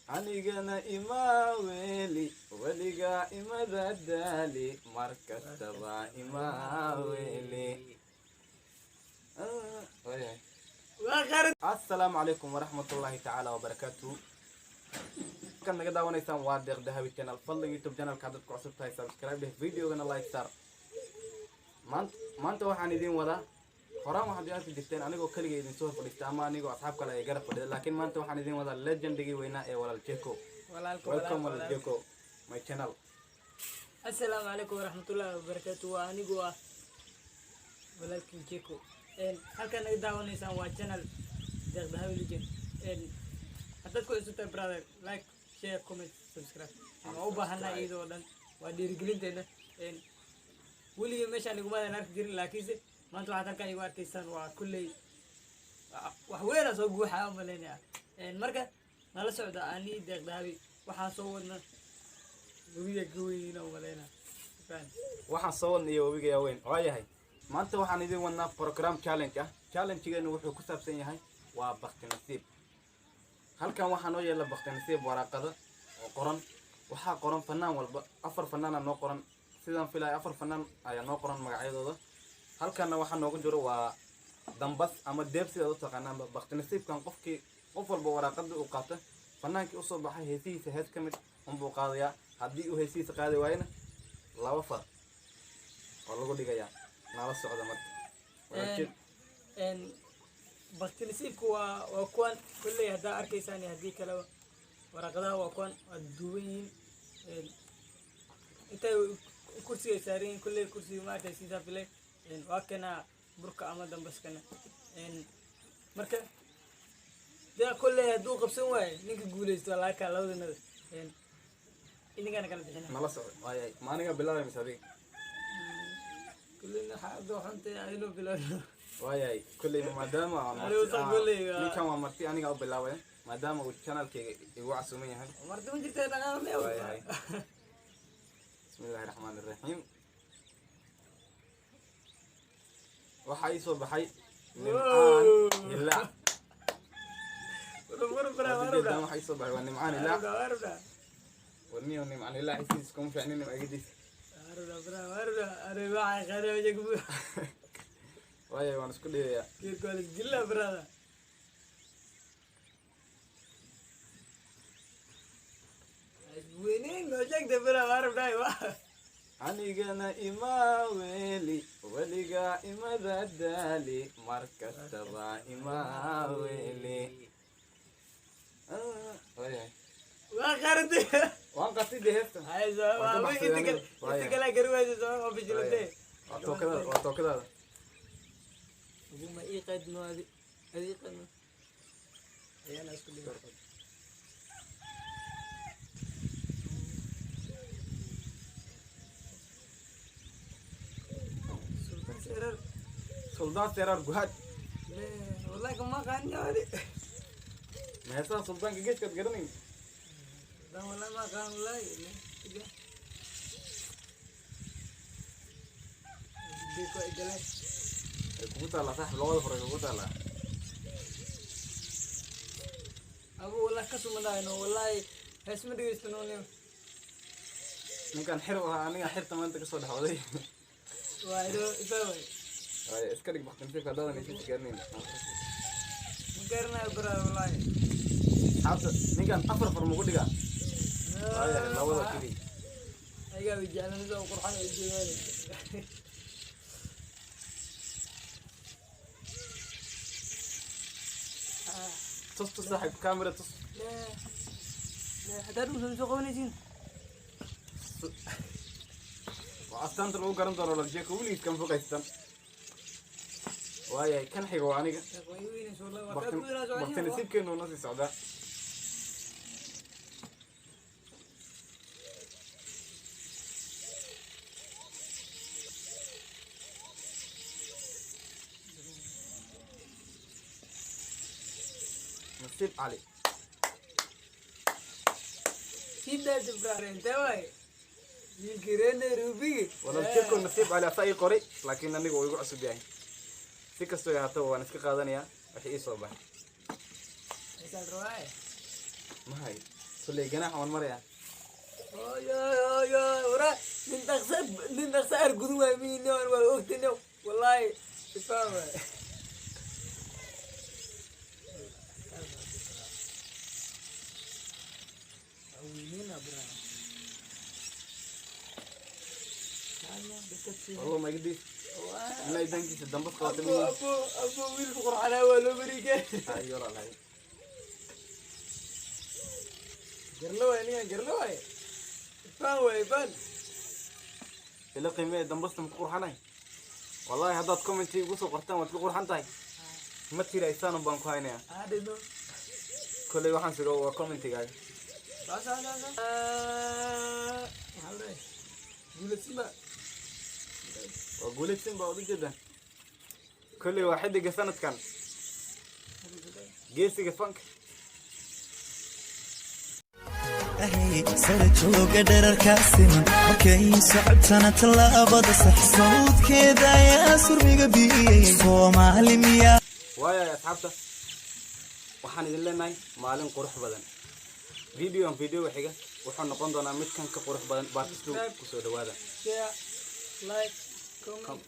Anigana ima weli, weligaa imada daali, mar kastaba ima weli. Waayahay. Assalaamu calaykum waraxmatullaahi tacaala wabarakaatu. Halkaad naga daawanaysaan waa Deeq Dahabi Channel. Fadlan YouTube channelka haddaad ku cusub tahay, subscribe dheh, videogana like saar. Maanta waxaan idiin wadaa, horaan waxaad i arki jirteen anigoo kaliga idin soo fadhiista ama anigoo asxaab kale ay garab fadhida, laakiin maanta waxaan idiin wadaa legendigii weynaa ee walaal Jeko. Welcome, walaal Jeko, my channel. Assalaamu calaykum waraxmatullaahi wabarakaatu. Waa anigu ah walaalkiin Jeko. Halkaan naga daawanaysaan waa channel Deeq Dahabi Legend. Haddaad ku cusub tahay, brother, like, share, comment, subscribe. Waa u baahanaa iyadoo dhan, waa dhiirigelinteena. Weligii meeshaan igumaadan arki jirin, laakiinse maanta waxaad halkaan igu arkaysaan waa kulley wax weynaa soo guuxa u malaynaya. Marka nala socda ani Deeq Dahabi, waxaa soo wadna webiga ka weynina u malaynaa. Faham? Waxaan soo wadnaya webiga yaa weyn. Waayahay, maanta waxaan idin wadnaa program challenge ah. Challengegeenu wuxuu ku saabsan yahay waa bakti nasiib. Halkan waxaa noo yeela bakti nasiib, waraaqada oo qoran. Waxaa qoran fanaan walba, afar fanaana noo qoran sidaan filaya, afar fanaan ayaa noo qoran magacyadooda. Halkanna waxaa noogu jiro waa dambas ama deeb, sidaad u taqaanaanba. Bakti nasiibkan qofkii, qof walba waraaqada uu qaata, fanaankii usoo baxay heesihiisa hees ka mid unbuu qaadayaa. Haddii uu heesihiisa qaadi waayona, laba far oo lagu dhigayaa. Nala socda marka. Walaalkeed. Bakti nasiibku waa kuwan kolley haddaa arkaysaan iyo haddii kaleba, waraaqadaha waa kuwan, waa duuban yihiin. Intay kursiga ay saaran yihiin kolley, kursiga ma arkay sidaa filay. Waa kana burka ama dambaskana. Marka dee kolley hadduu qabsan waayo ninka guuleysto waa laga kaa labadanada, idinkana kala bixina. Nala socda. Waayahay, ma aniga bilaabay mise adiga? Kolleyna xaada waxuntay adinoo bilaabno. Waayahay, kolley maadaama aan Anigu marti- sax kolley ninkan waa marti, aniga u bilaabaya maadaama uu channelkayga igu casuuman yahay. Marti ma jirta, dhaqaaqne. Waayahay, bismi illaahi raxmaan iraxiim. Waxaa ii soo baxay Nimcaan Hilaac. Waad ujeedaan, waxaa ii soo baxay waa Nimcaan Hilaac. Warniyo, Nimcaan Hilaac isiis kuma fiicnin agadiis. Waayahay, waan isku dhigayaa. Anigana ima weli, weligaa imada daali, mar kastaba ima weli. Waayahay, waan qatay dee heesta. Waa tookadaada, waa tookadaada. Ma ii qaadno adi, adi ii qaadno, ayaana isku dhigo. Sultan Serar. Suldaan Seeraar Guhaad. Wallahi kama aqaani adi. Ma heesaha suldaanka geeskaad garanayn? Sultan wallahi ma aqaan, wallahi iga Biko igalay. Ay kugu taallaa, saaxib, labada fur ay kugu taallaa. Abu wallahi ka sumadayno, wallahi hees ma dhegeystano nin. Ninkan xir u ahaa, aniga xirta maanta kasoo dhexwaday. Waa ilo ifaaway. Waaya, iska dhig bakti nasiibka haddaadan hesiisa garanayn. Ma garanayo bro, wallahi. Asxaabta, ninkan afar far mugu dhigaa. Waayahay, labada keliya. Ayagaa way jeclanaysa oo qurxan ay joogaan. Tus, tus, saaxib, camera tus. Haddaad uusan soo qabanaysiin. Waa astaanta lagu garan doono laljeeka weligiis kan fogaystan. Waayahay, kan xiga waa aniga. Bakti nasiibkeenu na sii socdaa. Nasiib Cali. Sii daata brother, intee waay wiilkii reer Nairobi? Walaalkeeko Nasiib Cali asaa ii qoray, laakiin aniga uu igu cusub yahay. Si kastoo ahaataba, waan iska qaadanayaa wixii ii soo baxay. Haysaa rabaaye. Mahay, kulley ganaax waan marayaa. Oy oy oy oy, wara nin dhaqsa, nin dhaqsa argudun waay miino, waa ogtino wallahi, ifaan waay. Weynina bra. Wallah ma igdiis ilaa dankiisa dambas qabata. Abo abo abo, wiilka qurxanaa waa loo beriige. Ayo walaalahay. Garlo waay ninkan, garlo waay, ifaan waay, ifaan. Ila qiimee dambasta ma ku qurxanay? Wallahi haddaad commenti igu soo qortaan waad ku qurxan tahay ma tiraysaan baan ku haynayaa. Adhino. Kolley waxaan sugaa waa commentigaaga. Soo soo soo, maxaa la dhahay? Guulaysanba. Waa guulaysan baa uga jeedaan. Kolley waa xidiga sanadkan, geesiga fanka. Sara jooga dherarkaa siman markay socotana tallaabada sax sawdkeeda ayaa surmiga biyey Soomaali miyaa? Waayahay asxaabta, waxaan idin leenahay maalin qurux badan. Videoan videoga xiga wuxuu noqon doonaa mid kan ka qurux badan. Part 2 kusoo dhawaada. Share, like, comment.